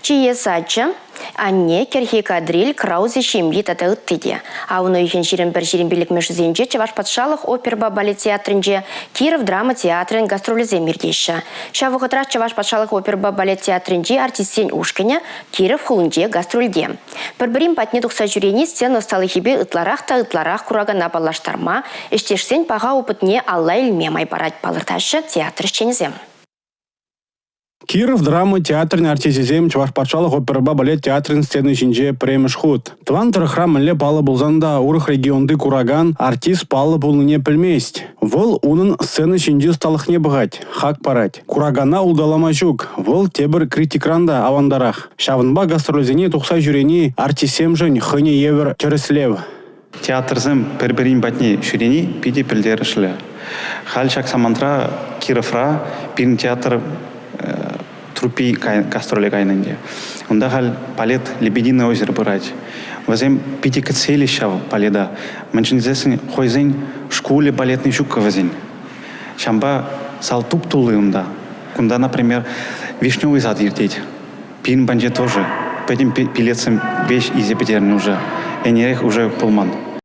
Чие сачӗ, Анне, Кӗрхи кадриль, Краузе ҫемйи тата ытти те. Авӑн уйӑхӗн 21-25-мӗшӗсенче Чӑваш патшалӑх оперӑпа балет театрӗнче Киров драма театрӗн гастролӗсем иртеҫҫӗ. Ҫав вӑхӑтрах Чӑваш патшалӑх оперӑпа балет театрӗнчи артистсен ушкӑнӗ Киров хулинче гастрольте. Пӗр-пӗрин патне тухса ҫӳрени сцена ӑсталӑхӗпе ытларах та ытларах куракана паллаштарма, ӗҫтешсен паха опытне алла илме май парать, палӑртаҫҫӗ театр ӗҫченӗсем. Киров драма театрӗн артисчӗсем Чӑваш патшалӑх оперӑпа балет театрӗн сцени ҫинче пӗрремӗш хут. Тӑван тӑрӑхра мӗнле паллӑ пулсан та урӑх регионти куракан артист паллӑ пулнине пӗлмест. Вӑл унӑн сцена ҫинчи ӑсталӑхне пӑхать, хак парать. Куракана улталама ҫук, вӑл тепӗр критикран та авантарах. Ҫавӑнпа гастрольсене тухса ҫӳрени артистсемшӗн хӑйне евӗр тӗрӗслев. Театрсем пӗр-пӗрин патне ҫӳрени питӗ пӗлтерӗшлӗ. Халь ҫак самантра Кировра пирӗн театр труппи гастроле кайнӑ ӗнтӗ. Унта халь балет «Лебединое озеро» пырать. Вӗсем питӗ кӗтсе илӗҫ ҫав балета. Мӗншӗн тесессӗн хӑйсен шкулӗ балетный ҫуккӑ вӗсен. Ҫавӑнпа зал туп-тулли унта. Кунта, например, «Вишневый сад» иртет. Пирӗн патӗнче тоже пӗтӗм билетсем веҫ илсе пӗтернӗ уже. Ӗнерех уже пулман.